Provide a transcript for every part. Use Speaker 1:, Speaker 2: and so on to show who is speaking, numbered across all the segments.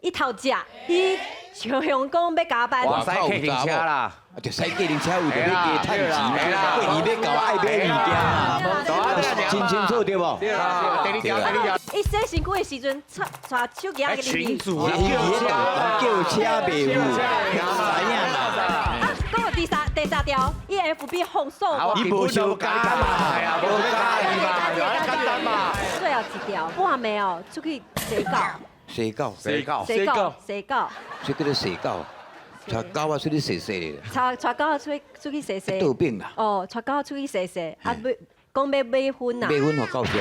Speaker 1: 伊頭食，伊常常講欲加班。
Speaker 2: 哇，駛計程車啦，
Speaker 3: 啊，就駛計程車有就欲加趁錢嘛，過年欲到愛買物件嘛，真清楚對無？
Speaker 2: 對啦，第二條，第二條。
Speaker 1: 伊洗身軀的時陣，帶手機仔入去。
Speaker 2: 群組
Speaker 3: 叫車，叫車袂有，知影嘛？
Speaker 1: 啊，講到第三條，伊 FB 封鎖我。
Speaker 3: 伊無相加嘛，
Speaker 2: 係啊，無加嘛，簡單嘛。
Speaker 1: 最後一條，半暝哦，出去洗狗。
Speaker 3: 洗狗，
Speaker 2: 洗狗，
Speaker 1: 洗狗，洗狗。
Speaker 3: 這叫做洗狗，帶狗仔出去洗洗。
Speaker 1: 帶狗仔出去洗洗。
Speaker 3: 倒病啦。
Speaker 1: 哦，帶狗仔出去洗洗，啊欲講欲買薰啊。
Speaker 3: 買薰予狗食。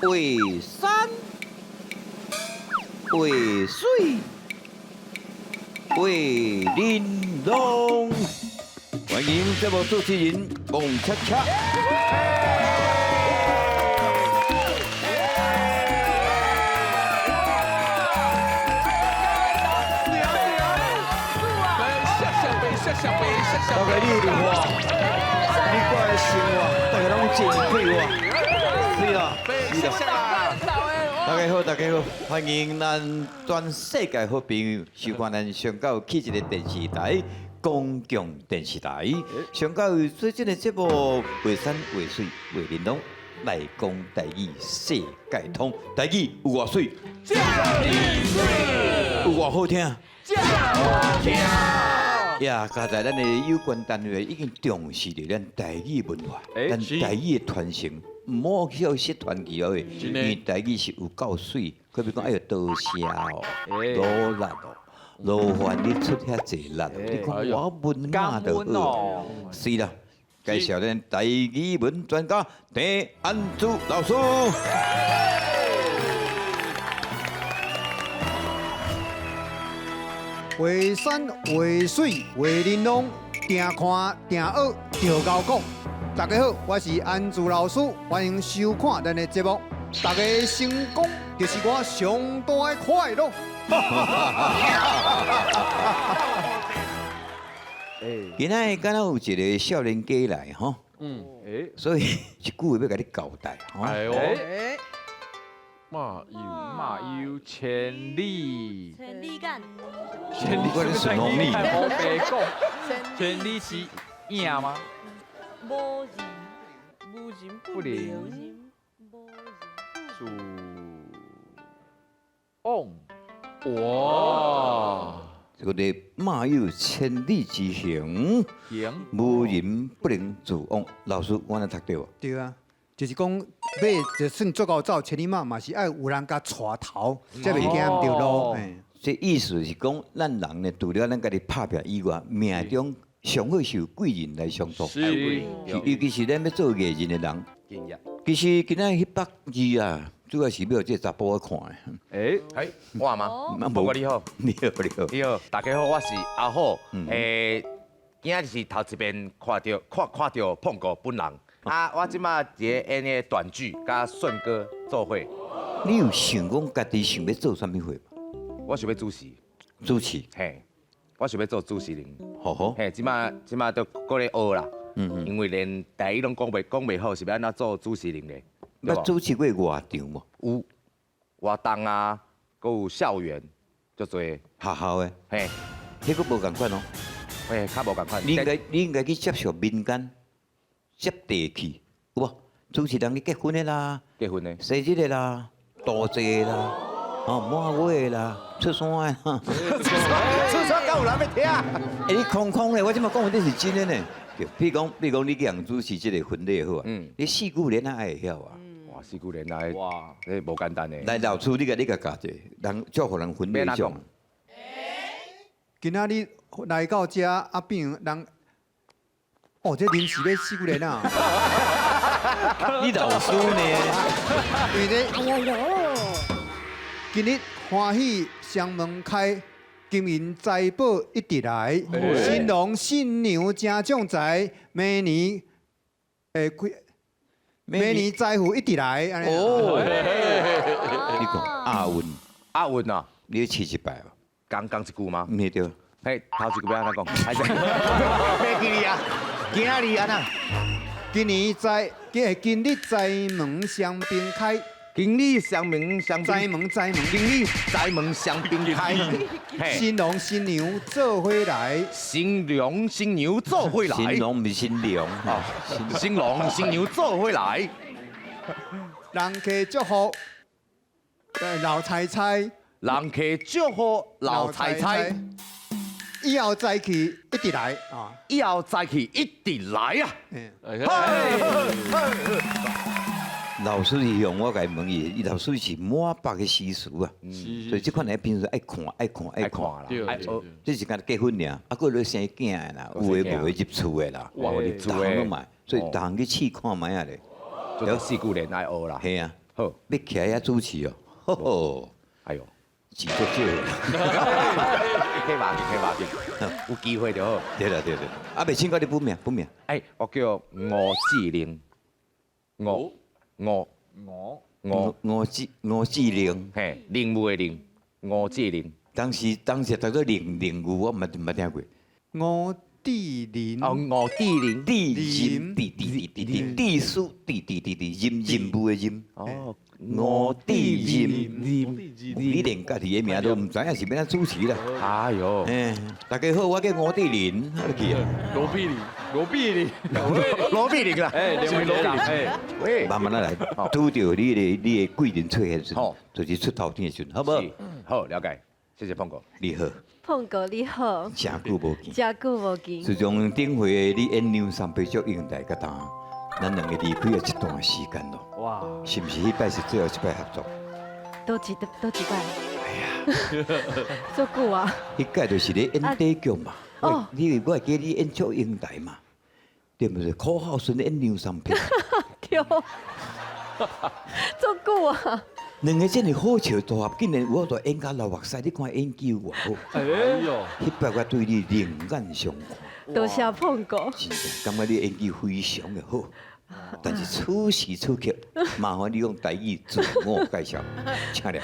Speaker 3: 畫山，畫水，畫玲瓏。歡迎節目主持人王恰恰。大家你的話，你過來生活，大家攏真快活，是啦，是啦。大家好，大家好，歡迎咱全世界好朋友收看咱上到起一個電視台，公共電視台。上到最近的節目，畫山畫水畫玲瓏，來講台語世界通，台語有偌媠，遮爾媠，有偌好聽，遮好聽。呀，剛才咱的有關單位已經重視著咱台語文化，咱台語的傳承，毋好去予失傳去哦。因為台語是有夠媠，可比講愛多謝哦，努力哦，勞煩你出遐濟力，你看我文馬就好。是啦，介紹咱台語文專家鄭安珠老師。
Speaker 4: 畫山畫水畫玲瓏，定看定學著𠢕講。大家好，我是安珠老師，歡迎收看咱的節目。大家成功就是我上大的快樂。
Speaker 3: 今仔敢若有一個少年家來吼，所以一句話欲共你交代吼。
Speaker 5: 哎喲，馬友
Speaker 2: 馬友千里，
Speaker 1: 千里眼，
Speaker 2: 千里
Speaker 3: 我咧順風你。
Speaker 2: 無白講，千里是影嗎？
Speaker 6: 無人，無人
Speaker 2: 不能自往。
Speaker 5: 哇！
Speaker 3: 這個馬有千里之行，無人不能自往。老師，我按呢讀對無？
Speaker 4: 對啊，就是講馬就算足夠走千里馬，嘛是愛有人共帶頭，才袂驚毋著路。
Speaker 3: 這意思是講，咱人呢，除了咱家己拍拚以外，命中上好是有貴人來相助。
Speaker 5: 是，
Speaker 3: 尤其是咱欲做藝人的人。其實今仔彼百字啊，主要是欲予這個查埔仔看的。
Speaker 2: 欸，
Speaker 7: 我嗎？無你好，
Speaker 3: 你好，你好，
Speaker 7: 你好，大家好，我是阿虎。今仔日是頭一遍看著看著碰過本人。啊，我這馬佇咧演个短劇，佮順哥做伙。
Speaker 3: 你有想講家己想欲做啥物貨？
Speaker 7: 我想欲主持。
Speaker 3: 主持。
Speaker 7: 嘿，我想欲做主持人。
Speaker 3: 好好。
Speaker 7: 嘿，這馬都閣咧學啦。因為連台語攏講袂好，是欲按怎做主持人咧？
Speaker 3: 捌主持過活動無？
Speaker 7: 有活動啊，閣有校園，足濟
Speaker 3: 學校的。
Speaker 7: 嘿，
Speaker 3: 彼個無仝款哦。
Speaker 7: 嘿，較無仝款。
Speaker 3: 你應該去接受民間接地氣，有無？主持人去結婚的啦，
Speaker 7: 結婚的，
Speaker 3: 生日的啦，度節的啦，哦，滿月的啦，出山的啦。
Speaker 7: 出山敢有人欲聽？
Speaker 3: 欸，你空空的，我這馬講的是真的呢。對，譬如講，你去人主持這個婚禮好啊，你四句聯仔愛會曉啊。
Speaker 7: 哇，四句聯仔，哇，這無簡單的。
Speaker 3: 來，老師，你共教者，人祝福人婚禮上。
Speaker 4: 今仔日來到這，啊，變人，哦，這臨時欲四句聯仔。
Speaker 3: 你老師呢？
Speaker 4: 因為這，哎呦呦，今日歡喜雙門開。金銀財寶一直來，新郎新娘誠將財，明年明年財富一直來。
Speaker 3: 哦，你講押韻，
Speaker 7: 押韻啊！
Speaker 3: 你試一擺無？
Speaker 7: 講講一句嗎？
Speaker 3: 毋對。
Speaker 7: 嘿，頭一句欲按怎講？袂記哩啊，今仔日按怎？
Speaker 4: 今年財，今日財門雙邊開，
Speaker 7: 经理双门双
Speaker 4: 宅门宅门，
Speaker 7: 经理宅门双边开，
Speaker 4: 新郎新娘做伙来，
Speaker 7: 新郎新娘做伙来，
Speaker 3: 新郎毋是新娘，
Speaker 7: 新郎新娘做伙来，
Speaker 4: 人客祝福老菜菜，
Speaker 7: 人客祝福老菜菜，
Speaker 4: 以後早起一直來啊！
Speaker 7: 以後早起一直來啊！
Speaker 3: 老師是向我共問伊，伊老師是滿腹的詩詞啊，所以這款的平時愛看愛看愛看啦，這是干焦結婚爾，啊，閣咧生囝的啦，有的無的入厝的啦，
Speaker 7: 入厝的，
Speaker 3: 攏買，所以逐項去試看覓仔咧，
Speaker 7: 有四句連愛學啦，
Speaker 3: 係啊，
Speaker 7: 好，
Speaker 3: 欲徛遐主持哦，吼吼，
Speaker 7: 哎喲，
Speaker 3: 錢足少，
Speaker 7: 去馬去馬去，有機會就好。
Speaker 3: 對啦對啦，啊，袂請教你本名本名，
Speaker 7: 哎，我叫吳志玲，吳。吳
Speaker 2: 吳
Speaker 7: 吳
Speaker 3: 吳志吳志玲，
Speaker 7: 嘿，玲霧的玲，吳志玲。
Speaker 3: 當時讀做玲玲霧，我毋捌聽過。
Speaker 4: 吳志玲，
Speaker 7: 哦，吳志玲，
Speaker 3: 志任，志志志志志書，志志志志任任務的任。
Speaker 7: 哦，
Speaker 3: 吳志任，你連家己的名都毋知影是欲按怎主持啦。
Speaker 7: 哎喲，
Speaker 3: 哎，大家好，我叫吳志玲，啊去啊。
Speaker 5: 羅碧玲，羅碧玲，
Speaker 7: 羅碧玲啦，
Speaker 2: 哎，兩位羅碧，哎，
Speaker 7: 喂，
Speaker 3: 慢慢仔來，拄著你的貴人出現時，就是出頭天的時陣，好無？
Speaker 7: 好，了解，謝謝碰哥。
Speaker 3: 你好，
Speaker 1: 碰哥你好，
Speaker 3: 誠久無見，
Speaker 1: 誠久無見。
Speaker 3: 自從頂回你演梁山伯祝英台到今，咱兩個離開了一段時間咯。
Speaker 2: 哇，
Speaker 3: 是毋是？彼擺是最後一擺合作？
Speaker 1: 佗一佗一擺？哎呀，足久啊！
Speaker 3: 彼擺就是咧演短劇嘛。哦，你我會記你演祝英台嘛？對毋對？柯孝順演梁山伯。
Speaker 1: 對，足久啊！
Speaker 3: 兩个真是好笑組合，竟然有法度演甲流目屎，你看演技有偌好。
Speaker 5: 哎喲，
Speaker 3: 彼擺我對你另眼相看。
Speaker 1: 多謝碰哥。
Speaker 3: 真正感覺你演技非常的好，但是此時此刻，麻煩你用台語自我介紹，請來。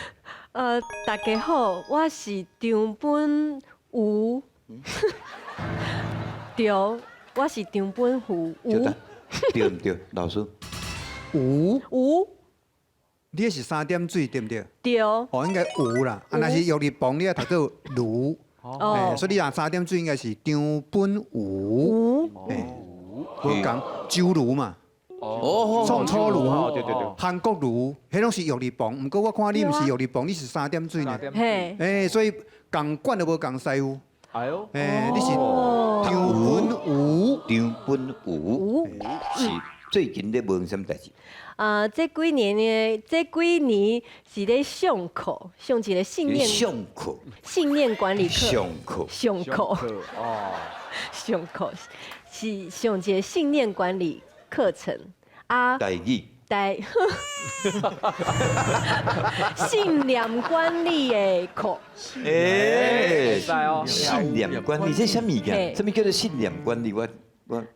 Speaker 1: 大家好，我是張本吳。對，我是張本吳。
Speaker 3: 對毋對，老師？
Speaker 4: 吳
Speaker 1: 吳。
Speaker 4: 你是三點水對毋對？
Speaker 1: 對。
Speaker 4: 哦，應該吳啦，啊，若是玉日旁，你愛讀做盧。哦。所以你若三點水應該是張本吳。吳。無仝周盧嘛。
Speaker 3: 哦。
Speaker 4: 宋初盧。
Speaker 7: 對對對。
Speaker 4: 韓國瑜，彼攏是玉日旁，毋過我看你毋是玉日旁，你是三點水呢。
Speaker 1: 嘿。
Speaker 4: 欸，所以仝款都無仝師傅。
Speaker 2: 哎喲。
Speaker 4: 欸，你是張本吳。
Speaker 3: 張本吳。是最近咧無啥物代誌？
Speaker 1: 這幾年呢，這幾年是咧上課，上一個信念
Speaker 3: 上課，
Speaker 1: 信念管理課，
Speaker 3: 上課，
Speaker 1: 上課，
Speaker 2: 哦，
Speaker 1: 上課是上一個信念管理課程啊。
Speaker 3: 台語，
Speaker 1: 台，信念管理的課。
Speaker 3: 欸，信念管理這啥物件？啥物叫做信念管理？我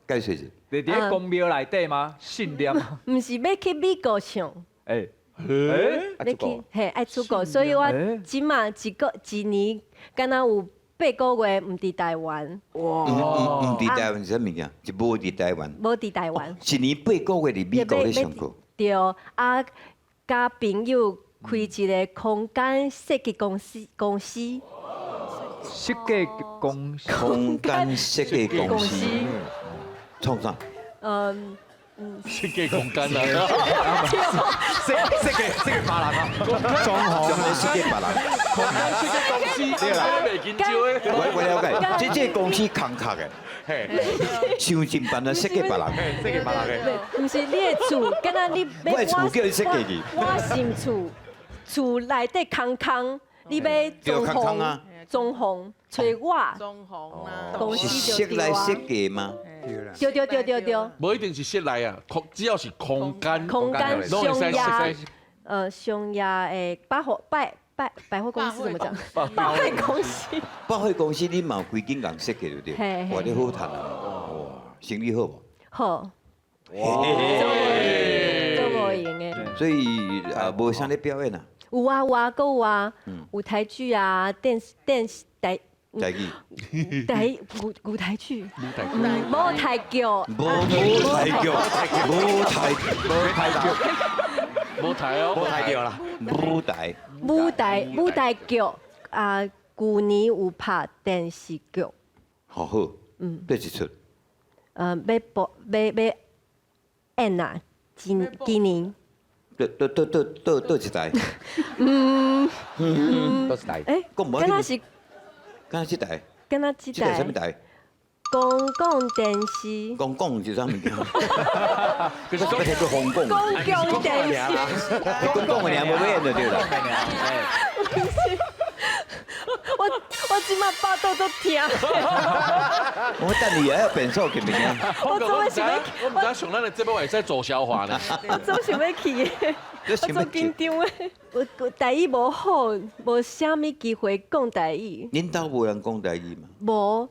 Speaker 3: 解釋一下。
Speaker 2: 佇咧宮廟內底嗎？信念？
Speaker 1: 毋是欲去美國上。
Speaker 2: 欸，
Speaker 1: 欲去嘿愛出國，所以我這馬一年，敢若有8個月毋佇台灣。
Speaker 3: 哇！毋佇台灣是啥物件？就無佇台灣。
Speaker 1: 無佇台灣。
Speaker 3: 一年八個月佇美國咧上課。
Speaker 1: 對，啊，佮朋友開一個空間設計公司，公司。
Speaker 2: 設計公司。
Speaker 3: 空間設計公司。創啥？
Speaker 1: 嗯。
Speaker 5: 設計空間啊！
Speaker 7: 設計設計別人啊！
Speaker 4: 裝潢
Speaker 3: 設計別人。
Speaker 5: 空間設計公司，對啦，袂緊張的。
Speaker 3: 我了解，這公司空殼的，想盡辦法設計別人，
Speaker 7: 設計別人的。
Speaker 1: 毋是你的厝，敢若你
Speaker 3: 我的厝叫伊設計去。
Speaker 1: 我新厝，厝內底空空，你欲裝潢，裝潢，揣我。
Speaker 6: 裝潢啊。
Speaker 1: 公司
Speaker 3: 是室內設計嗎？
Speaker 1: 對對對對對，
Speaker 5: 無一定是室內啊，空只要是空間，
Speaker 1: 空間商業，商業的百貨百百百貨公司怎麼講？百貨公司。
Speaker 3: 百貨公司你嘛有規間共設計對不對？哇，你好趁啊！哇，生意好無？
Speaker 1: 好。
Speaker 3: 哇，
Speaker 1: 做無閒的。
Speaker 3: 所以啊，無啥咧表演啊？
Speaker 1: 有啊有啊，閣有啊，舞台劇啊，電視電視台。
Speaker 3: 台語，
Speaker 1: 台舞台劇，舞台劇，
Speaker 3: 舞台劇，舞台舞台劇，
Speaker 5: 無台哦，
Speaker 7: 無台著啦。
Speaker 3: 舞台，
Speaker 1: 舞台劇啊，舊年有拍電視劇，
Speaker 3: 好好，嗯，佗一齣？
Speaker 1: 欲播欲演啊，今年。
Speaker 3: 佗一台？
Speaker 7: 佗一台？
Speaker 3: 講無
Speaker 1: 敢若是，
Speaker 3: 敢若這台？
Speaker 1: 敢若這
Speaker 3: 這台啥物
Speaker 1: 台？
Speaker 3: 台？
Speaker 1: 公共電視。
Speaker 3: 公共是啥物件？
Speaker 5: 可是
Speaker 3: 我聽過公共。
Speaker 1: 公共電視。
Speaker 3: 公共的爾，無欲演就對啦。
Speaker 1: 我這馬腹肚都疼。
Speaker 3: 我等你也要變數，記唔記得？
Speaker 1: 我怎麼想欲？
Speaker 5: 我毋知上咱的節目會使做消化呢。
Speaker 1: 我怎想欲去的？我足緊張的。我台語無好，無啥物機會講台語。
Speaker 3: 恁兜無人講台語嗎？
Speaker 1: 無，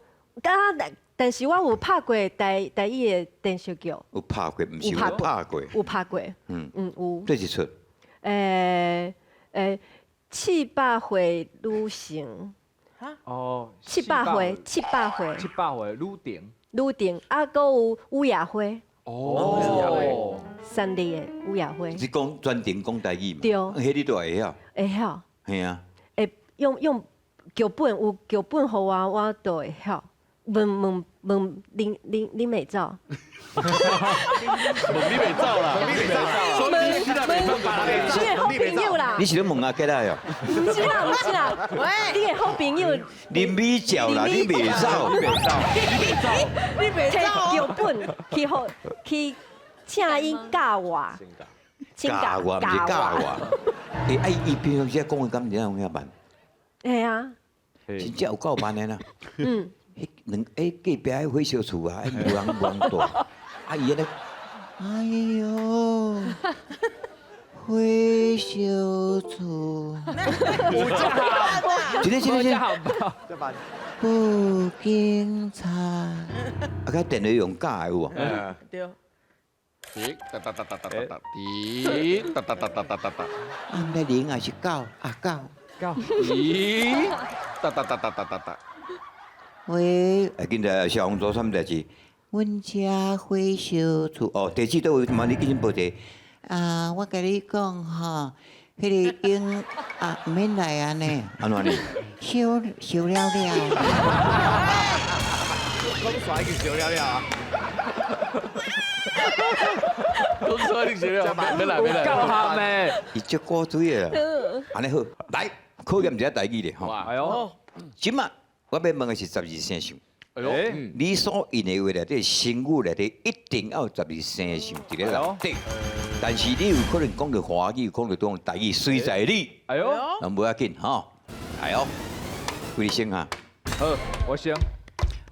Speaker 1: 但是我有拍過台語的電視劇。
Speaker 3: 有拍過，毋是有拍過。
Speaker 1: 有拍過。嗯嗯有。
Speaker 3: 佗一齣？700
Speaker 1: 歲女性。
Speaker 2: 哦，700
Speaker 1: 歲，700歲。
Speaker 2: 700歲女丁。
Speaker 1: 女丁啊，閣有雨夜花。
Speaker 2: 哦。
Speaker 1: 三立的雨夜花。
Speaker 3: 是講專程講台語嘛？
Speaker 1: 對。
Speaker 3: 彼你都會曉。
Speaker 1: 會曉。
Speaker 3: 嘿啊。
Speaker 1: 會用劇本有劇本予我，我都會曉。問問問，恁袂走？
Speaker 5: 問你袂走啦，你袂走。
Speaker 1: 問問你的好朋友啦。
Speaker 3: 你是咧問阿吉拉喲？
Speaker 1: 毋是啦，毋是啦。喂，你的好朋友。
Speaker 3: 林美照啦，你袂走，
Speaker 5: 你袂走，你袂走，
Speaker 6: 你袂走。
Speaker 1: 提劇本去予去請伊教我，
Speaker 3: 教我，毋是教我。欸，啊，伊平常時講話敢是按怎慢？
Speaker 1: 會啊。
Speaker 3: 真正有夠慢的啦。
Speaker 1: 嗯。
Speaker 3: 彼兩欸隔壁彼火燒厝啊，無人住，啊伊按呢，哎喲，火燒厝，真的真的真的，報警察，啊，佮電話用假的有無？
Speaker 6: 對。
Speaker 5: 滴哒哒哒哒哒哒哒，滴哒哒哒哒哒哒哒。
Speaker 3: 啊，毋知零還是九啊九？
Speaker 2: 九。
Speaker 5: 滴哒哒哒哒哒哒哒。
Speaker 3: 喂，啊，緊來消防組啥物代誌？阮遮火燒厝，哦，地址佗位？嘛，你緊先報一下。啊，我共你講吼，彼个英啊，毋免來按呢。按怎呢？燒了了。
Speaker 7: 講煞已經燒了了啊！
Speaker 5: 講煞已經燒了，免來免來。
Speaker 2: 夠鹹的。
Speaker 3: 伊足古錐的啦。按呢好，來考驗一下台語咧吼。
Speaker 2: 哎喲，
Speaker 3: 這馬我欲問的是十二生肖。
Speaker 5: 哎喲，
Speaker 3: 你所用的話內底，成語內底一定要有十二生肖佇咧內底。但是你有可能講著華語，講著講台語，隨在你。
Speaker 2: 哎喲，
Speaker 3: 攏無要緊吼。來哦，貴先啊。
Speaker 2: 好，我先。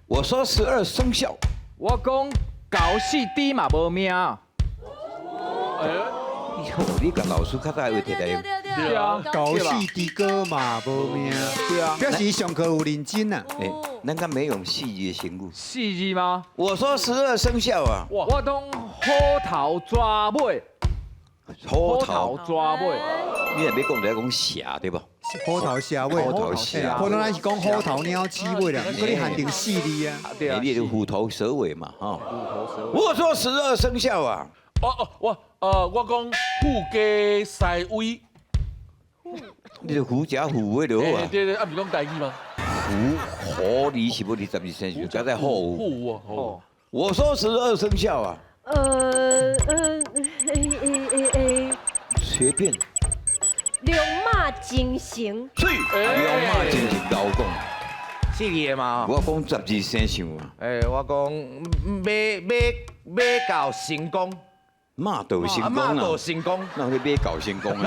Speaker 3: 我說十二生肖。
Speaker 2: 我講猴死豬嘛無命。
Speaker 5: 哎
Speaker 3: 喲，你共老師較早會提來。
Speaker 2: 對啊，
Speaker 4: 猴死豬哥嘛無命。
Speaker 2: 對啊，
Speaker 4: 表示上課有認真啊。
Speaker 3: 欸，咱敢沒用四字的成語？
Speaker 2: 四字嗎？
Speaker 3: 我說十二生肖啊。
Speaker 2: 我講虎頭蛇尾。
Speaker 3: 虎頭
Speaker 2: 蛇尾。
Speaker 3: 你若欲講就愛講蛇對無？
Speaker 4: 虎頭蛇尾。
Speaker 3: 虎頭蛇。
Speaker 4: 普通咱是講虎頭鳥鼠尾啦，毋過你限定四字啊。
Speaker 2: 對啊。
Speaker 3: 你是虎頭蛇尾嘛，吼。我說十二生肖啊。
Speaker 5: 哦哦，我講虎家西威。
Speaker 3: 你就狐假虎威就好啊。
Speaker 5: 對對，啊，毋是講台語嗎？
Speaker 3: 虎虎，你是無二十二生肖，加在虎。
Speaker 5: 虎啊，虎。
Speaker 3: 我說十二生肖啊。隨便。
Speaker 1: 龍馬精神。
Speaker 3: 水。龍馬精神𠢕講。
Speaker 7: 四字的嘛。
Speaker 3: 我講十二生肖啊。
Speaker 7: 欸，我講馬到成功。
Speaker 3: 馬到成功啊！
Speaker 7: 馬到成功，
Speaker 3: 那去馬到成功啊！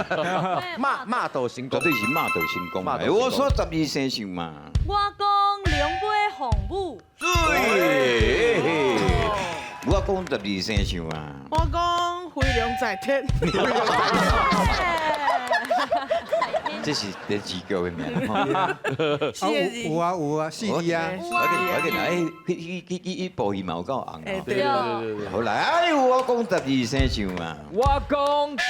Speaker 7: 馬到成功，
Speaker 3: 絕對是馬到成功啊！我說十二生肖嘛。
Speaker 6: 我講龍飛鳳舞。
Speaker 3: 對，我講十二生肖啊。
Speaker 6: 我講飛龍在天。
Speaker 3: 這是電視劇的名。
Speaker 4: 有啊有啊，四字啊。
Speaker 3: 我緊來，彼部戲嘛有夠紅。
Speaker 6: 對對對。
Speaker 3: 好來，哎，我講十二生肖嘛。
Speaker 2: 我講雞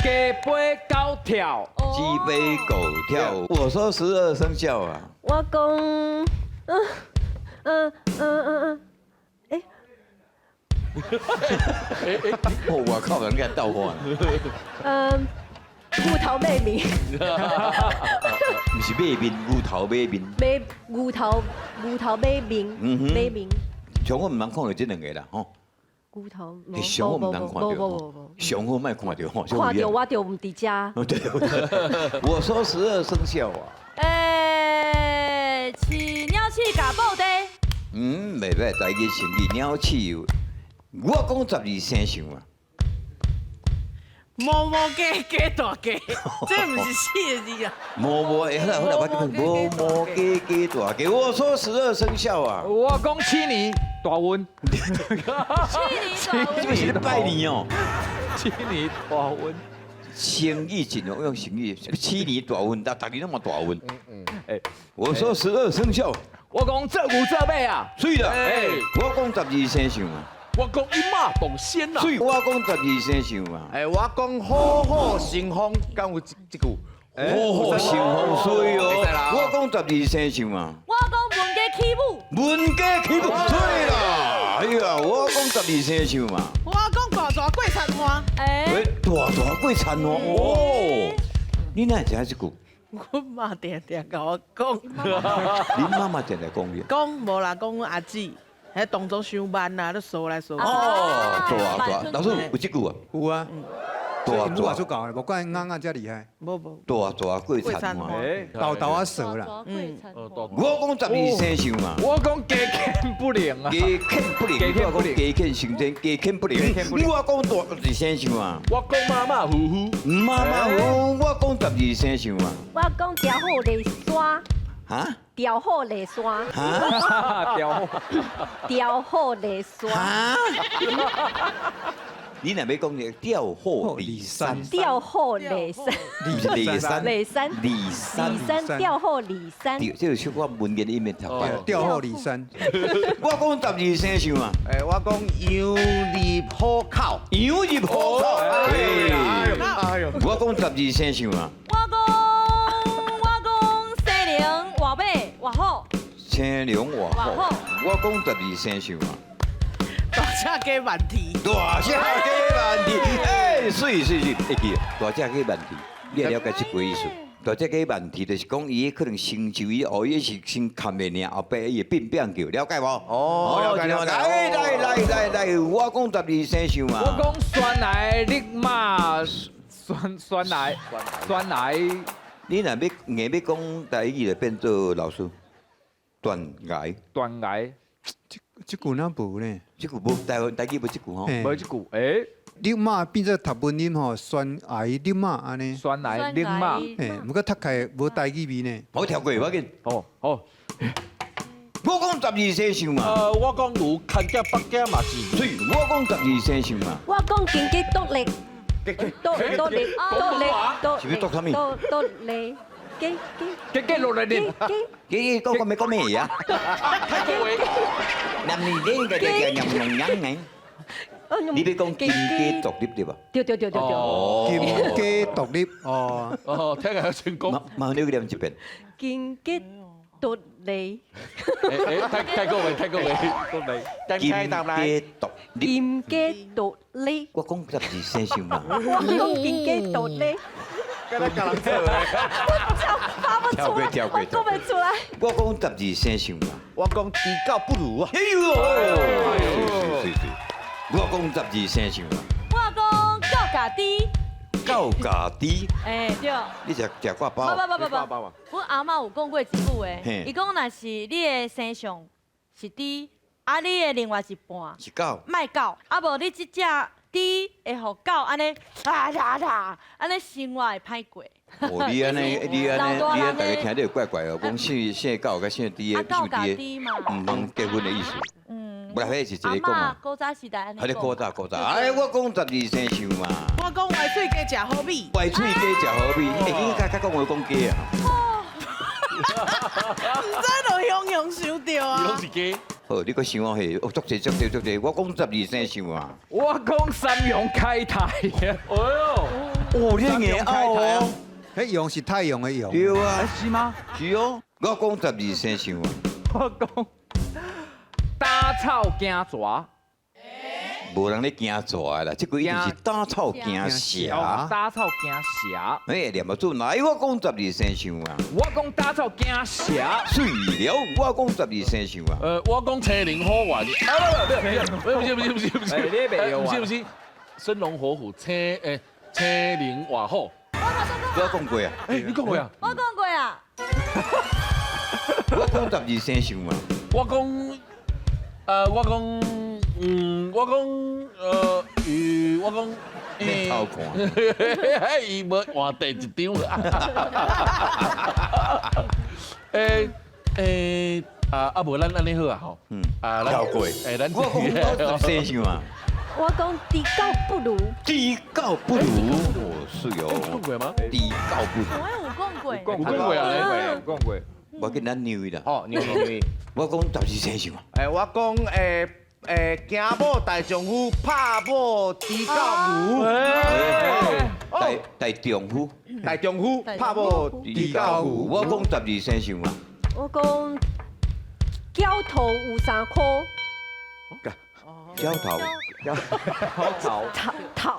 Speaker 2: 飛狗跳。
Speaker 3: 雞飛狗跳。我說十二生肖啊。
Speaker 1: 我講，欸。
Speaker 3: 我靠，人家倒換。
Speaker 1: 嗯。牛頭馬面，
Speaker 3: 毋是馬面，牛頭馬面。
Speaker 1: 馬牛頭牛頭馬面，馬面。
Speaker 3: 像我毋通看著這兩个啦，吼。
Speaker 1: 牛頭。
Speaker 3: 上好毋通看著，上好莫看著吼。
Speaker 1: 看著我就毋佇遮。
Speaker 3: 對，我說十二生肖啊。
Speaker 8: 欸，飼鳥鼠共布袋。
Speaker 3: 嗯，袂歹，台語成語鳥鼠有。我講十二生肖啊。
Speaker 6: 毛毛雞雞大雞，這毋是四个字啊。
Speaker 3: 毛毛，欸，好啦好啦，我叫毛毛雞雞大雞。我說十二生肖啊。
Speaker 2: 我講七年大運。
Speaker 8: 七年大運。
Speaker 3: 這不是咧拜年哦。
Speaker 2: 七年大運。
Speaker 3: 成語盡量用成語，七年大運，逐逐年攏嘛大運。欸，我說十二生肖。
Speaker 2: 我講做牛做馬啊。
Speaker 3: 對啦。欸，我講十二生肖啊。
Speaker 5: 我講一馬當先啊！
Speaker 3: 所以我講十二生肖啊。
Speaker 7: 欸，我講虎虎生風，敢有這句？
Speaker 3: 虎虎生風，水哦。我講十二生肖啊。
Speaker 8: 我講文家起舞。
Speaker 3: 文家起舞，對啦。哎呀，我講十二生肖嘛。
Speaker 6: 我講大蛇過田岸。
Speaker 3: 欸，大蛇過田岸哦。你哪會知影這句？
Speaker 6: 阮媽定定共我講。
Speaker 3: 恁媽媽定定講你？
Speaker 6: 講無啦，講阮阿姊。彼動作傷慢啦，咧趖來趖去。
Speaker 3: 哦，大大，老師有這句啊？
Speaker 4: 有啊。
Speaker 3: 大
Speaker 4: 大出教的，無怪翁仔遮厲害。
Speaker 6: 無無。
Speaker 3: 大蛇過田岸，
Speaker 4: 豆豆仔趖啦。
Speaker 8: 嗯。
Speaker 3: 我講十二生肖嘛。
Speaker 2: 我講雞犬不寧啊。
Speaker 3: 雞犬不寧，我講雞犬升天，雞犬不寧。我講大二生肖啊。
Speaker 5: 我講馬馬虎虎。
Speaker 3: 馬馬虎虎，我講十二生肖啊。
Speaker 1: 我講調虎離山。
Speaker 3: 哈？
Speaker 1: 調虎離山。
Speaker 2: 哈？調虎。
Speaker 1: 調虎離山。
Speaker 3: 哈？你若欲講這調虎離山。
Speaker 1: 調虎離山。
Speaker 3: 離山。
Speaker 1: 離山。
Speaker 3: 離山。
Speaker 1: 離山。調虎離山。
Speaker 3: 這個小可文言裡面讀。
Speaker 4: 調虎離山。
Speaker 3: 我講十二生肖啊。
Speaker 7: 欸，我講羊入虎口。
Speaker 3: 羊入虎口。哎呦。我講十二生肖啊。
Speaker 8: 我講生龍活馬活虎。
Speaker 3: 生龍活虎。我講十二生肖啊。
Speaker 6: 大隻雞萬蹄。
Speaker 3: 大隻雞萬蹄，欸，水水水，會記，大隻雞萬蹄，你會了解這句意思？大隻雞萬蹄就是講伊可能成就伊，哦，伊是先砍的爾，後壁伊會變變叫，了解無？哦，
Speaker 7: 了解了解。
Speaker 3: 來來來來來，我講十二生肖嘛。
Speaker 2: 我講懸崖勒馬，懸懸崖懸崖。
Speaker 3: 你若欲硬欲講台語，就變做老師。斷崖。
Speaker 2: 斷崖。
Speaker 4: 這句哪無呢？
Speaker 3: 這句無台灣台語無這句吼，
Speaker 2: 無這句。欸，
Speaker 4: 勒馬變做讀文音吼，懸崖勒馬按呢。
Speaker 2: 懸崖勒馬。
Speaker 4: 嘿，毋過讀起來無台語味呢。
Speaker 3: 好跳過，無要緊。
Speaker 2: 好，好。
Speaker 3: 我講十二生肖嘛。
Speaker 5: 我講有牽寄北寄嘛是。
Speaker 3: 對，我講十二生肖嘛。
Speaker 1: 我講經濟獨立，獨獨立獨立獨。
Speaker 3: 是欲獨啥物？
Speaker 1: 獨獨立。雞雞
Speaker 2: 雞雞落來哩，
Speaker 3: 雞雞講講欲講咩啊？南你呢個叫娘娘娘你欲講金雞獨立對吧？
Speaker 1: 對對對對對。
Speaker 4: 金雞獨立哦。
Speaker 5: 哦，聽起來成功。
Speaker 3: 麻煩你念一遍。
Speaker 1: 金雞獨立。
Speaker 5: 欸，泰國話，泰國話，獨立。
Speaker 3: 金雞獨立。
Speaker 1: 金雞獨立。
Speaker 3: 我講十二生肖嘛。
Speaker 1: 我講金雞獨立。
Speaker 7: 敢若共人做
Speaker 1: 我發不出來，我講袂出來。
Speaker 3: 我講十二生肖嘛。
Speaker 7: 我講豬狗不如啊。
Speaker 3: 哎呦！是是是。我講十二生肖嘛。
Speaker 8: 我講狗共豬。
Speaker 3: 狗共豬。
Speaker 8: 欸，對。
Speaker 3: 你食食掛包？
Speaker 8: 不不不不不。阮阿嬤有講過一句話，伊講若是你的生相是豬，啊你的另外一半
Speaker 3: 是狗，
Speaker 8: 莫狗，啊無你這隻豬會予狗按呢啊啦啦，按呢生活會歹過。
Speaker 3: 哦，你按呢，你按呢，你按呢逐家聽著怪怪哦，講姓姓狗佮姓豬的，姓豬的，毋通結婚的意思。嗯，無啦，彼是一個講嘛。
Speaker 8: 古早時代按呢。
Speaker 3: 彼個古早古早，哎，我講十二生肖嘛。
Speaker 6: 我講歪喙雞食好米。
Speaker 3: 歪喙雞食好米，欸，你較較講話講雞啊？
Speaker 6: 毋知就雄雄想著啊。
Speaker 5: 伊攏是雞。
Speaker 3: 好，你閣想我彼，哦，足濟足濟足濟，我講十二生肖啊。
Speaker 2: 我講三陽開泰。哎喲，
Speaker 3: 哦，你硬拗哦。
Speaker 4: 彼陽是太陽的陽。
Speaker 3: 對啊。
Speaker 2: 是嗎？
Speaker 3: 是哦。我講十二生肖啊。
Speaker 2: 我講打草驚蛇。
Speaker 3: 無人咧驚蛇的啦，這句一定是打草驚蛇。
Speaker 2: 打草驚蛇。
Speaker 3: 哎，念無準，來我講十二生肖啊。
Speaker 2: 我講打草驚蛇。
Speaker 3: 水了，我講十二生肖啊。
Speaker 5: 我講青龍虎丸。啊不不不，不是不是不是不是，不是不是，生龍活虎，青青龍活虎。
Speaker 3: 我講過啊。
Speaker 5: 哎，你講過啊？
Speaker 8: 我講過啊。
Speaker 3: 我講十二生肖啊。
Speaker 5: 我講，我講，我講，我講，
Speaker 3: 你偷看，
Speaker 5: 伊無換第一張啦。啊無咱按呢好啊吼。啊，
Speaker 3: 跳過。
Speaker 5: 咱
Speaker 3: 我講十二生肖啊。
Speaker 1: 我講豬狗不如。
Speaker 3: 豬狗不如，是哦。
Speaker 5: 講過嗎？
Speaker 3: 豬狗不如。
Speaker 8: 我有講過。
Speaker 2: 有講過啊，有講過。
Speaker 3: 我叫咱牛啦。
Speaker 7: 好，牛牛。
Speaker 3: 我講十二生肖啊。
Speaker 7: 我講驚某大丈夫，拍某豬狗牛。
Speaker 3: 大丈夫。
Speaker 7: 大丈夫，拍某豬狗牛。
Speaker 3: 我講十二生肖啊。
Speaker 1: 我講澆頭有三箍。
Speaker 3: 澆頭。
Speaker 2: 頭。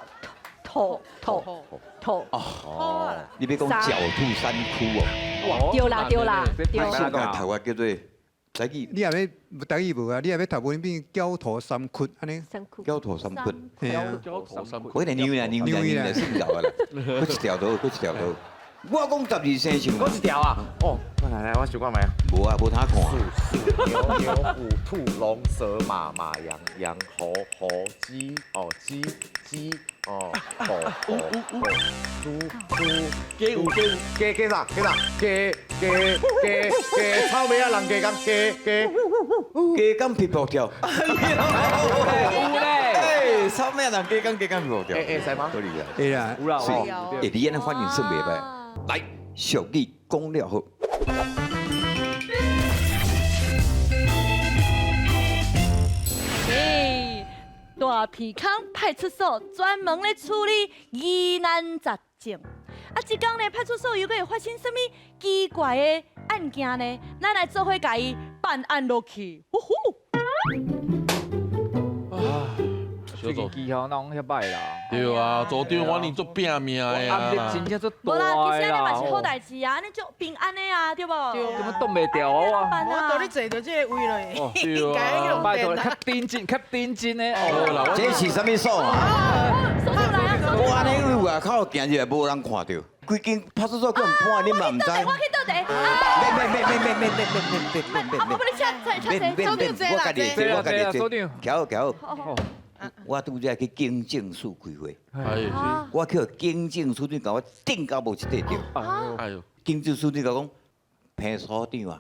Speaker 1: 頭頭頭頭。
Speaker 3: 哦。你欲講狡兔三窟哦。
Speaker 1: 對啦對啦。對。
Speaker 3: 我頭啊叫做。台語，
Speaker 4: 你若欲台語無啊？你若欲讀文變狡兔三窟按呢？
Speaker 3: 狡兔三窟。
Speaker 5: 狡兔三窟。
Speaker 3: 我來扭啦扭啦扭啦，死唔掉啊啦！閣一條路，閣一條路。我講十二生肖。
Speaker 7: 閣一條啊！哦，來來，我想看覓啊？
Speaker 3: 無啊，無通看。
Speaker 7: 鼠牛牛虎兔龍蛇馬馬羊羊猴猴雞哦雞雞哦狗狗豬豬
Speaker 5: 雞有雞
Speaker 7: 雞雞啥雞啥雞雞雞雞草尾仔人雞公雞雞
Speaker 3: 雞公皮薄跳。
Speaker 2: 有咧，
Speaker 3: 草尾仔人雞公雞公皮薄跳。
Speaker 7: 會會使嗎？
Speaker 3: 可以啊。
Speaker 4: 會啦。
Speaker 2: 有啦。
Speaker 3: 欸，你按呢反應算袂䆀。來，俗語講了好。
Speaker 8: 大鼻空派出所專門咧處理疑難雜症。啊，這工呢派出所又閣會發生啥物奇怪的案件呢？咱來做伙共伊辦案落去。呼呼。
Speaker 2: 最近氣候哪攏遐歹啦？
Speaker 5: 對啊，組長我呢足拼命的
Speaker 2: 壓力真正足大
Speaker 8: 無啦，其實按呢嘛是
Speaker 2: 啦。
Speaker 8: 好代誌啊，按呢足平安的啊，對無？
Speaker 2: 怎麼擋袂牢啊？
Speaker 6: 我到你坐著這個位落，應該用
Speaker 2: 拜託，
Speaker 6: 電
Speaker 2: 較認真，較認真的哦。
Speaker 3: 這是啥物所啊？
Speaker 8: 所長來啊！
Speaker 3: 我按呢去外口行入來，無人看著。規間派出所叫人搬，你嘛毋知。
Speaker 8: 我去倒茶。
Speaker 3: 免免免免免免免免免免
Speaker 8: 我幫你請請
Speaker 3: 免免免，我家己坐，我家己坐。徛好徛好。我拄才去警政署開會，我去警政署長共我頂到無一塊著。
Speaker 5: 哎呦！
Speaker 3: 警政署長共我講，彭所長啊，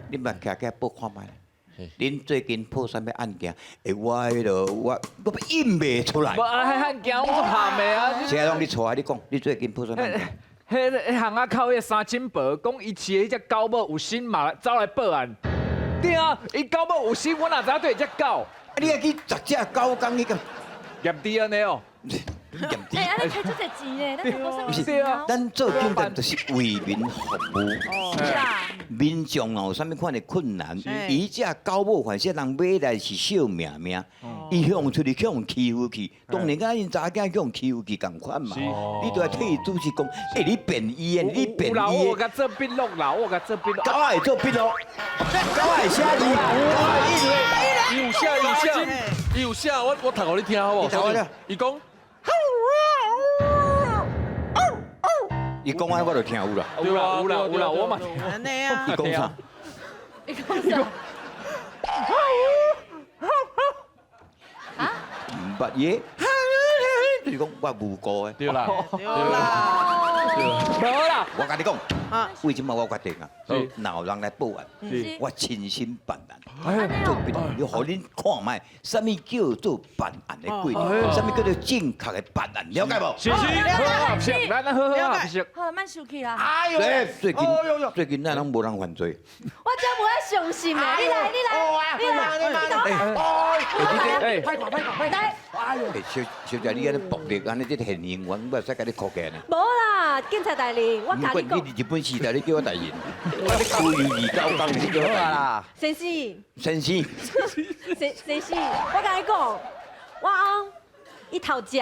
Speaker 3: 你嘛徛起來報看覓，恁最近破啥物案件？欸，我彼个我我應袂出來。
Speaker 2: 無啊，彼案件我足喊的啊！
Speaker 3: 現在攏你帶你講，你最近破啥物案件？
Speaker 2: 彼巷仔口彼个三清婆講，伊飼的彼隻狗母有心嘛，走來報案。對啊，伊狗母有心，我哪知影對這隻狗？
Speaker 3: 你愛去十隻狗公去個
Speaker 2: 驗 DNA 哦？
Speaker 3: 驗
Speaker 8: 欸，按呢開足濟錢呢，咱無啥
Speaker 3: 不是，咱做警察就是為民服務。
Speaker 8: 是啊。
Speaker 3: 民眾有啥物款的困難，伊這狗母反正人買來是小命命，伊向出去予人欺負去，當然佮𪜶查某囝予人欺負去仝款嘛。你都愛替伊主持講，欸，你便衣的，你便衣的。
Speaker 2: 我共做筆錄啦，我共做筆錄。
Speaker 3: 狗會做筆錄，狗會寫字，狗會印。
Speaker 5: 伊有寫，伊有寫，伊有寫，我讀予你聽好無？伊講。
Speaker 3: 伊講完我就聽有啦。
Speaker 2: 有啦有啦有啦，我嘛聽。
Speaker 3: 伊講啥？
Speaker 8: 伊講啥？
Speaker 3: 毋捌伊，就是講我無辜的。
Speaker 5: 對啦。
Speaker 6: 對啦。
Speaker 2: 無啦。
Speaker 3: 我共你講，為什麼我決定啊？若有人來報案，我親身辦案。做筆錄，你予恁看覓，啥物叫做辦案的過程，啥物叫做正確的辦案，了解無？
Speaker 2: 是是，好，來，咱好好啊，
Speaker 8: 好，免生氣啦。
Speaker 7: 哎呦，
Speaker 3: 最近咱攏無人犯罪。
Speaker 1: 我真無愛相信的，你來，你來，你來，你來，
Speaker 2: 哎，
Speaker 7: 歹看，歹看，
Speaker 1: 來。
Speaker 3: 哎，小小姐，你按呢暴力，按呢這現行員，我會使共你箍起來呢？
Speaker 1: 無啦，警察大人，我共你講。
Speaker 3: 你日本時代，你叫我大人，我你孤幼二九工，你叫我大人。
Speaker 1: 先生。
Speaker 3: 先生。
Speaker 1: 先生，我共你講，我翁伊偷食，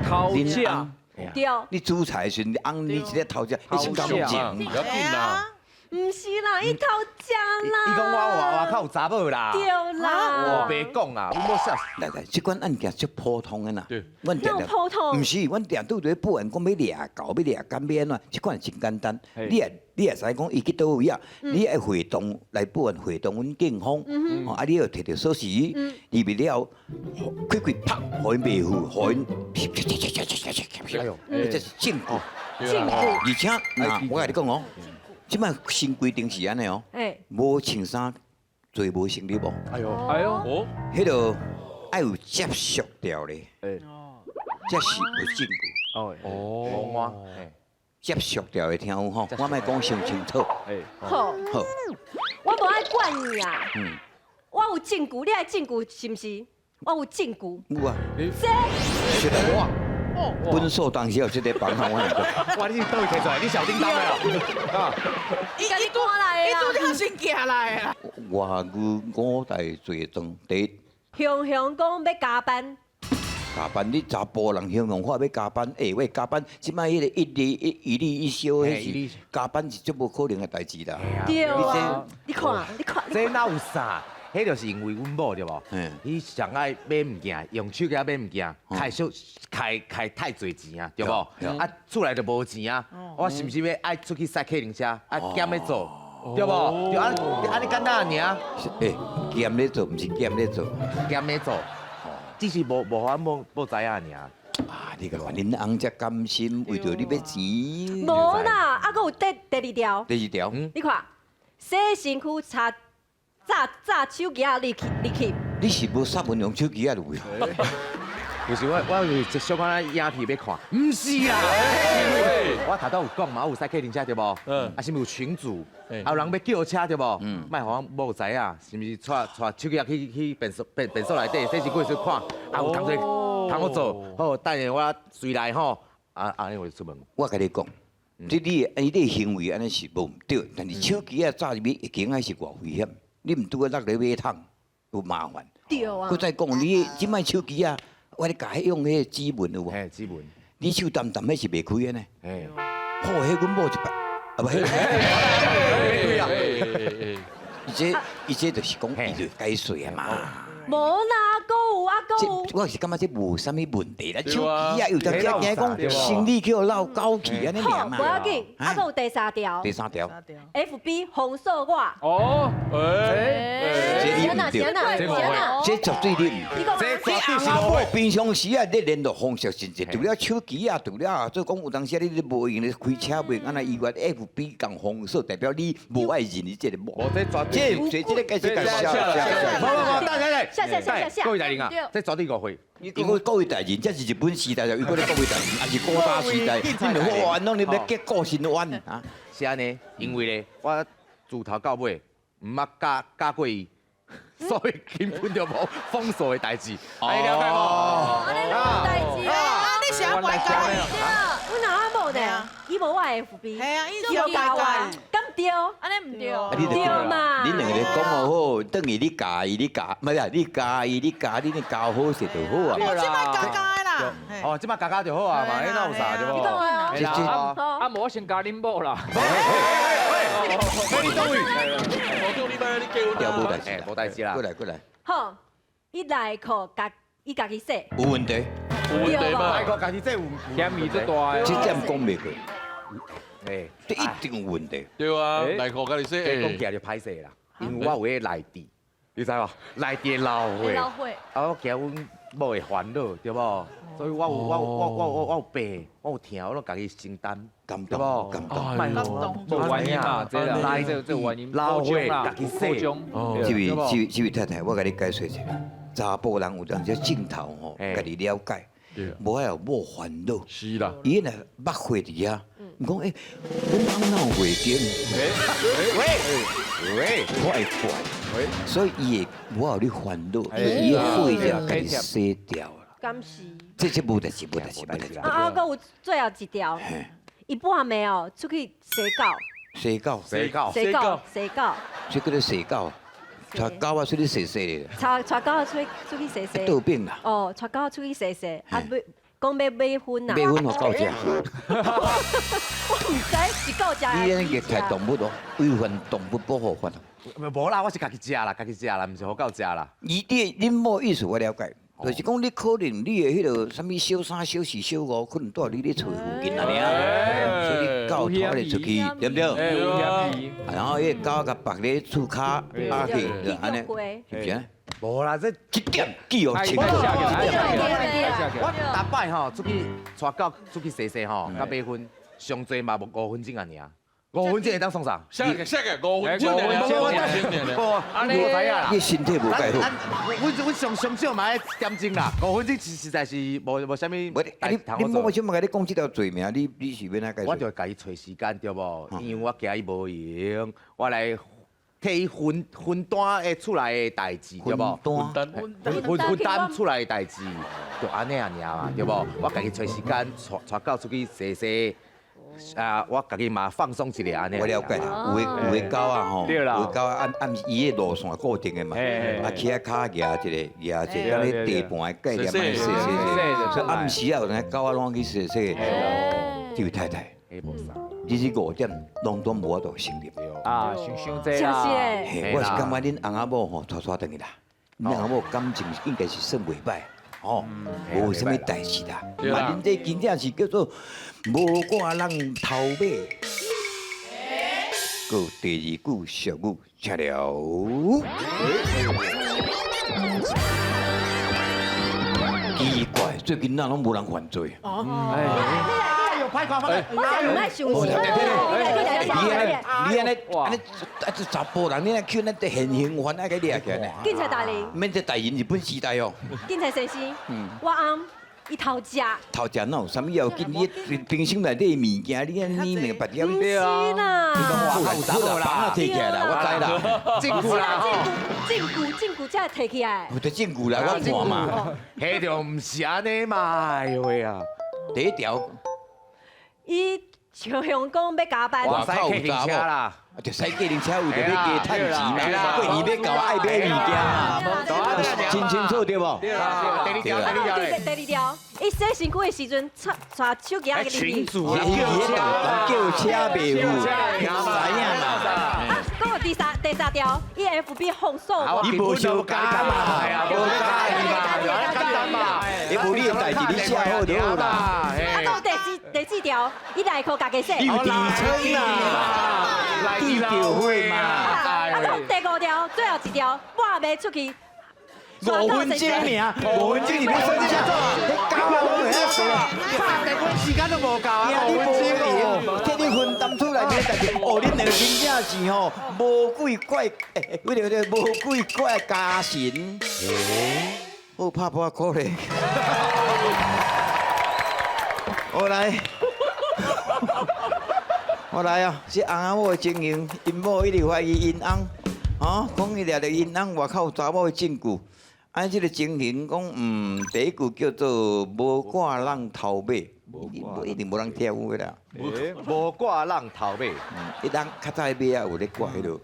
Speaker 2: 偷食，
Speaker 1: 對，
Speaker 3: 你煮菜的時陣，你翁你一个偷食，你先講情。
Speaker 5: 不要緊啦。
Speaker 1: 毋是啦，伊偷食啦。
Speaker 7: 伊講我外口有查某啦。
Speaker 1: 對啦。
Speaker 7: 我白講啊，阮某啥？
Speaker 3: 來來，這款案件足普通的啦。
Speaker 5: 對。
Speaker 3: 阮定定
Speaker 1: 普通？
Speaker 3: 毋是，阮定拄佇咧報案，講欲掠狗，欲掠監欲按怎？這款真簡單。你也知講伊去佗位啊？你愛會同來報案，會同阮警方。啊，你又提著鎖匙，入去了後，開開拍，予𪜶袂赴，予𪜶。哎呦，這是證據。
Speaker 1: 證據。
Speaker 3: 而且，嗱，我共你講哦。這擺新規定是按呢哦，無穿衫罪無成立哦。
Speaker 7: 哎呦，
Speaker 2: 哎呦，
Speaker 3: 彼个愛有接觸著咧，這是有證據。
Speaker 2: 哦，
Speaker 7: 哦，
Speaker 3: 接觸著的聽有吼，我莫講傷清楚。
Speaker 1: 好，
Speaker 3: 好，
Speaker 1: 我無愛管你啊。我有證據，你愛證據是毋是？我有證據。
Speaker 3: 有啊。
Speaker 1: 這。
Speaker 3: 是的。本所當時有這個辦法，我
Speaker 7: 哇！你是佗位提出來？你小叮當的啊？
Speaker 6: 伊伊拄來，伊拄才先寄來啊！
Speaker 3: 外語五大罪狀，第一。
Speaker 1: 雄雄講欲加班。
Speaker 3: 加班，你查埔人形容話欲加班，欸喂，加班，這擺彼個一日一一日一休，彼是加班是足無可能的代誌啦。
Speaker 1: 對啊，你看，你看，
Speaker 7: 這哪有啥？彼就是因為阮某對無？伊上愛買物件，用手機買物件，開小開開太濟錢啊，對無？啊，厝內就無錢啊，我是毋是欲愛出去駛客運車，啊，減咧做，對無？就按按呢簡單爾。
Speaker 3: 欸，減咧做，毋是減咧做，
Speaker 7: 減咧做，只是無無予阮某某知影爾。
Speaker 3: 啊！你看恁翁遮甘心，為著你欲錢。
Speaker 1: 無啦，啊，閣有第第二條。
Speaker 3: 第二條。
Speaker 1: 你看，洗身軀擦。炸炸手機仔入去入去，
Speaker 3: 你是無殺文用手機仔入去？
Speaker 7: 不是我，我有一小可影片欲看，毋是啊！我頭拄有講嘛，我有駛客運車對無？啊，是毋是有群組？啊，有人欲叫車對無？莫予阮某知影，是毋是帶帶手機仔去去便所便便所內底洗身軀時看，啊有通做通好做，好等下我隨來吼，啊按呢我就出門。
Speaker 3: 我共你講，這你你的行為按呢是無毋對，但是手機仔炸入去已經還是偌危險。你毋拄仔落咧馬桶，有麻煩。
Speaker 1: 對啊。
Speaker 3: 閣再講，你這擺手機啊，我咧共彼用彼個指紋有無？
Speaker 7: 嘿，指紋。
Speaker 3: 你手澹澹，彼是袂開的呢。
Speaker 7: 嘿。
Speaker 3: 好，彼阮某一擺，啊無彼。
Speaker 7: 袂開啊！
Speaker 3: 伊這伊這就是講伊就解稅啊嘛。
Speaker 1: 無啦，閣有啊，閣有。
Speaker 3: 我是感覺這無啥物問題啦，手機啊有當時驚講生理去予落狗去按呢爾嘛。
Speaker 1: 好，無要緊，啊，閣有第三條。
Speaker 3: 第三條。
Speaker 1: FB 封鎖我。
Speaker 2: 哦，
Speaker 3: 這你毋對，這絕對你毋對。
Speaker 7: 這
Speaker 3: 你翁仔某平常時啊，你聯絡方式真濟，除了手機啊，除了啊，做講有當時你無閒咧開車袂，按呢伊話 FB 共封鎖，代表你無愛認你這個某。
Speaker 7: 無這絕對，
Speaker 3: 這這個解釋解釋。
Speaker 7: 無無無，等等等，
Speaker 1: 下下下下
Speaker 7: 各位大人啊，這絕對誤會。
Speaker 3: 伊講各位大人，這是日本時代，就伊講咧各位大人，抑是古早時代，你著好冤，攏你欲結過身冤啊？
Speaker 7: 是按呢，因為咧，我自頭到尾毋捌加加過伊，所以根本就無封鎖的代誌。你了解無？
Speaker 8: 按呢無代誌啊！
Speaker 6: 你是愛加
Speaker 1: 啊？阮阿某呢？伊無我 FB，
Speaker 6: 係啊，伊有加我，
Speaker 1: 敢對？
Speaker 8: 按呢毋對。
Speaker 1: 對嘛？
Speaker 3: 你兩个講好，等於你教伊，你教，毋係你教伊，你教你，你教好勢就好啊。
Speaker 6: 我這擺加加的啦。
Speaker 7: 哦，這擺加加就好啊嘛，彼哪有啥對無？
Speaker 1: 你講啊。
Speaker 2: 啊，無我先加恁某啦。
Speaker 5: 你佗位？我叫你買你叫
Speaker 3: 我。無代誌，
Speaker 7: 無代誌啦。
Speaker 3: 過來過來。
Speaker 1: 好，伊內褲家伊家己洗。
Speaker 3: 有問題。
Speaker 5: 有問題嘛？
Speaker 7: 內褲家己洗有
Speaker 2: 嫌疑足大的。
Speaker 3: 這點講袂過。
Speaker 7: 欸，
Speaker 3: 這一定有問題。
Speaker 5: 對啊，內褲家己洗，
Speaker 7: 講起來就歹勢啦，因為我有彼內弟，你知無？內弟老歲，
Speaker 8: 老歲。
Speaker 7: 啊，我驚阮某會煩惱，對無？所以我有我我我我我有病，我有疼，我攏家己承擔，
Speaker 3: 感
Speaker 7: 對無？
Speaker 3: 感動，
Speaker 7: 感動，
Speaker 2: 這原因啊，這啦，這這原因，
Speaker 7: 老歲家己洗。
Speaker 3: 這位這位這位太太，我共你解釋一下，查埔人有當時鏡頭吼，家己了解，無愛予某煩惱。
Speaker 5: 是啦，
Speaker 3: 伊若目血佇遐，講欸，阮翁哪有月經？
Speaker 7: 喂喂，
Speaker 3: 我會怪，所以伊會無愛予你煩惱，伊的血就家己洗掉啦。
Speaker 1: 敢是？
Speaker 3: 這這無代誌，無代誌，無代誌。
Speaker 1: 啊啊，閣有最後一條，伊半暝哦出去洗狗，
Speaker 3: 洗狗，
Speaker 7: 洗狗，
Speaker 1: 洗狗，洗狗，
Speaker 3: 這叫做洗狗。帶狗仔出去踅踅咧，
Speaker 1: 帶狗仔出去踅踅。
Speaker 3: 倒反啦。
Speaker 1: 哦，帶狗仔出去踅踅，啊欲講欲買薰啦。
Speaker 3: 買薰予狗食。
Speaker 1: 我毋知是狗食。
Speaker 3: 你按呢虐待動物哦，違反動物保護法。
Speaker 7: 無啦，我是家己食啦，家己食啦，毋是予狗食啦。
Speaker 3: 伊你恁某意思我了解，就是講你可能你的彼个啥物小三、小四、小五，可能蹛佇你厝附近啊爾，所以你狗拖咧出去，對毋對？然後彼个狗共縛咧厝跤啊去，就按呢，是毋是？
Speaker 7: 無啦，這
Speaker 3: 這點記予清楚。
Speaker 7: 我逐擺吼出去帶狗出去踅踅吼，佮買薰，上濟嘛無5分鐘爾爾。5分鐘會當創啥？
Speaker 5: 下個下個五分鐘，
Speaker 7: 五分鐘，我知影啦。
Speaker 3: 你身體無蓋好。
Speaker 7: 阮上上少嘛愛一點鐘啦，5分鐘實在是無啥物。
Speaker 3: 無你你某想欲共你講這條罪名，你是欲按怎解釋？
Speaker 7: 我就共伊揣時間對無？因為我驚伊無閒，我來替伊分擔的厝內的代誌對無？
Speaker 3: 分
Speaker 5: 擔
Speaker 7: 分擔厝內的代誌，就按呢爾嘛對無？我家己揣時間帶帶狗出去踅踅。啊！我家己嘛放鬆一下按呢。
Speaker 3: 我了解啦，有的狗仔吼，有的狗仔按按伊的路線固定的嘛，啊去遐跤蜈一个，蜈一个，按呢地盤的概念按呢踅踅踅，所以暗時啊有陣狗仔攏去踅踅。這位太太，你這5點攏總無法度成立。
Speaker 2: 啊，傷傷濟啦。
Speaker 3: 嘿，我是感覺恁翁仔某吼，帶帶轉去啦，恁翁仔某感情應該是算袂䆀。哦，無啥物代誌啦。嘛，恁這真正是叫做無掛人頭尾。閣第二句俗語，請了。奇怪，最近哪攏無人犯罪？
Speaker 6: 哦，哎呦，歹看，歹
Speaker 1: 我就毋愛相信。
Speaker 3: 你按呢，按呢，啊，這查埔人，你按去咱這現行犯愛共掠起來呢？
Speaker 1: 警察大人，
Speaker 3: 免這代言日本時代哦。
Speaker 1: 警察先生，我翁伊偷食。
Speaker 3: 偷食哪有啥物要緊？你冰箱內底物件，你按呢兩別了。
Speaker 1: 對啊。
Speaker 3: 你講我有查某啦，房仔提起來啦，我知啦。
Speaker 7: 證據啦，
Speaker 1: 證據證據才提起來。
Speaker 3: 有得證據啦，我看嘛。
Speaker 7: 彼就毋是按呢嘛，哎呦喂啊！
Speaker 3: 第一條。
Speaker 1: 伊常常講欲加班。
Speaker 3: 外口有查某啦，就駛計程車有就欲加趁錢嘛，過年欲到愛買物件嘛，真清楚對無？
Speaker 7: 第二條，第二條，
Speaker 1: 第二條，伊洗身軀的時陣，帶手機仔入去。
Speaker 7: 群組
Speaker 3: 叫車袂有，知影嘛？
Speaker 1: 啊，閣有第三條，伊 FB 封鎖我。
Speaker 3: 伊無相加嘛，無加嘛，伊無你的代誌，你寫好就好啦。
Speaker 1: 啊，閣有第四條，伊內褲家己洗。
Speaker 3: 有痔瘡啦，地著火嘛。
Speaker 1: 啊，閣有第五條，最後一條，半暝出去。
Speaker 3: 5分鐘爾，5分鐘你欲算啥？你狗仔攏會曉說啦，
Speaker 7: 拍電話時間都無夠啊！
Speaker 3: 你無閒，替你分擔出來這個代誌。哦，恁兩個真正是吼，無鬼怪，欸，迄个無鬼怪家神。好拍破苦咧。我來，我來啊！這翁仔某的情形，𪜶某一直懷疑𪜶翁，吼，講伊掠著𪜶翁外口有查某的證據。按這个情形講，第一句叫做無掛人頭尾，無一定無人聽有的啦。
Speaker 7: 無掛人頭尾，
Speaker 3: 伊人較早的馬仔有咧掛彼落。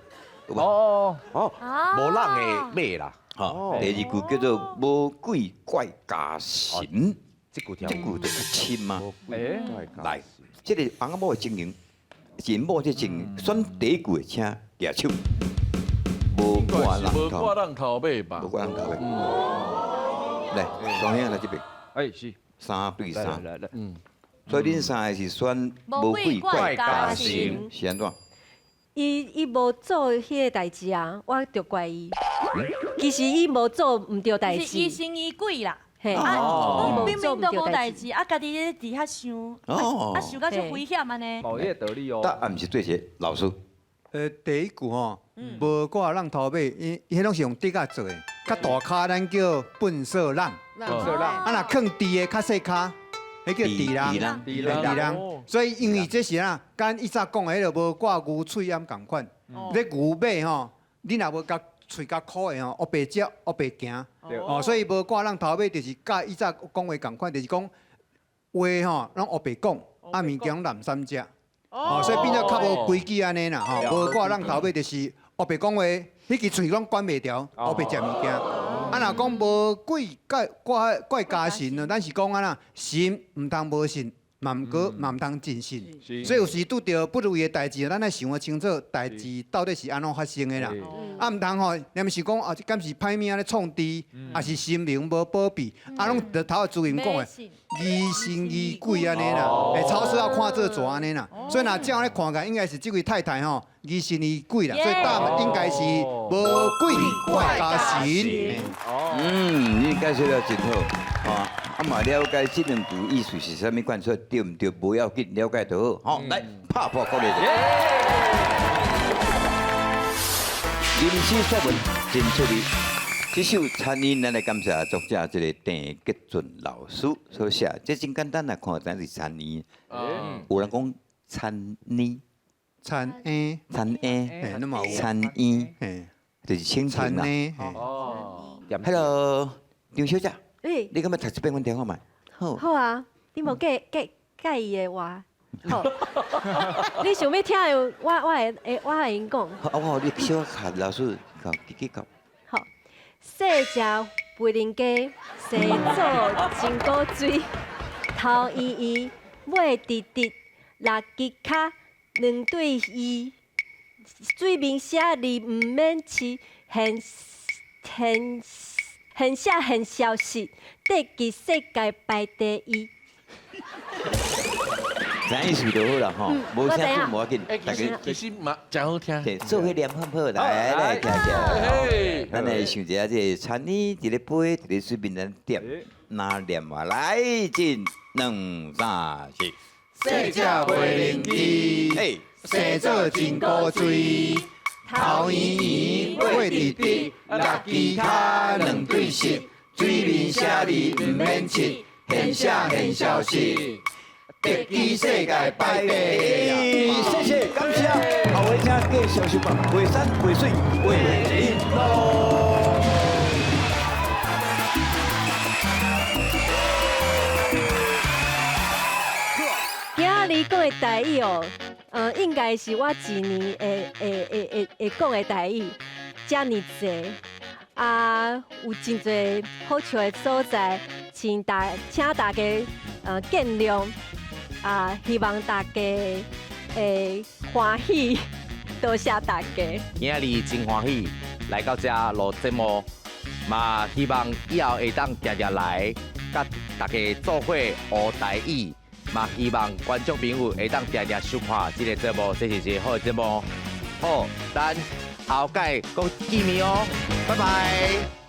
Speaker 2: 哦
Speaker 7: 哦，無人的尾啦。
Speaker 3: 吼，第二句叫做無鬼怪家神，
Speaker 7: 這句
Speaker 3: 這句就較深嘛。來，這個翁仔某的情形，是某這情形，選第一句的請舉手。無掛人
Speaker 5: 無掛人頭尾吧？
Speaker 3: 無掛人頭尾。來，莊兄來這邊。
Speaker 2: 哎，是。
Speaker 3: 3對3。
Speaker 2: 來來。
Speaker 3: 所以恁三个是選無鬼怪家神，是按怎？
Speaker 1: 伊無做彼个代誌啊，我就怪伊。其實伊無做毋對代誌。
Speaker 8: 是疑神疑鬼啦。
Speaker 1: 嘿，
Speaker 8: 啊，明明都無代誌，啊，家己咧佇遐想，啊，想到足危險按呢。
Speaker 2: 哦，這個道理哦。
Speaker 3: 答案是對一個老師。
Speaker 4: 第一句吼，無掛人頭尾，伊彼攏是用竹仔做的，較大跤咱叫笨色籠，啊若囥豬的較細跤，彼叫豬籠，豬籠。所以因為這是啥，佮以早講的彼个無掛牛喙罨仝款，這牛尾吼，你若無共喙共箍的吼，烏白食烏白行，哦，所以無掛人頭尾就是佮以早講話仝款，就是講話吼攏烏白講，啊物件攏濫三食。哦，所以變做較無規矩按呢啦，吼，無掛人頭尾就是烏白講話，彼支喙攏關袂牢，烏白食物件。啊，若講無鬼怪怪怪家神啊，咱是講按怎，神毋通無信，嘛毋過嘛毋通盡信。所以有時拄著不如意的代誌，咱愛想個清楚，代誌到底是按怎發生的啦。啊，毋通吼，念是講啊，這敢是歹命咧創治，抑是神明無保庇，啊，攏就頭仔主任講的，疑神疑鬼按呢啦，會草書仔看做蛇按呢啦。所以若這樣咧看起來，應該是這位太太吼疑神疑鬼啦，所以答案應該是無鬼怪家神。
Speaker 3: 嗯，你解釋得真好，啊嘛了解這兩句意思是啥物款，所以對毋對無要緊，了解就好。好，來拍破鼓勵。臨時作文真出力，這首田嬰，咱來感謝作者這個鄭吉俊老師所寫，這真簡單來看，知影是田嬰。有人講田嬰、
Speaker 4: 田嬰、
Speaker 3: 田嬰、田嬰，就是蜻蜓啦。哦。Hello，張小姐。你敢欲讀一遍阮聽看覓？
Speaker 1: 好。好啊，你無介介介意的話，好。你想欲聽的，我我會會我會用講。
Speaker 3: 好，我予你小可老師教記記教。
Speaker 1: 好，細食肥奶雞，生做真古錐，頭圓圓，尾直直，六支跤，兩對耳，水面寫字毋免飼，現現。現寫現消息，得吉世界排第一。
Speaker 3: 知影意思就好啦吼，無啥準無要緊，
Speaker 5: 大家其實嘛真好聽。
Speaker 3: 對，做伙念好不好？來來聽聽。咱來想一下，這個田嬰佇咧飛，佇咧水面咱點，哪念啊？來，進兩三四。
Speaker 4: 細隻飛靈機，生做真古錐。頭圓圓，尾直直，六支跤，兩對翼，水面寫字毋免拭，現寫現消息，得吉世界排第一。
Speaker 3: 謝謝，感謝。後尾請繼續收看《畫山畫水畫玲瑯》。
Speaker 1: 今仔日講的台語哦。應該是我一年會會會會會講的台語，遮爾濟啊，有真濟好笑的所在，請大請大家見諒啊，希望大家會歡喜，多謝大家。
Speaker 7: 今仔日真歡喜來到這錄節目，嘛希望以後會當定定來，佮大家做伙學台語。嘛，希望觀眾朋友會當定定收看這個節目，這是一個好的節目。好，咱後擺閣見面哦，拜拜。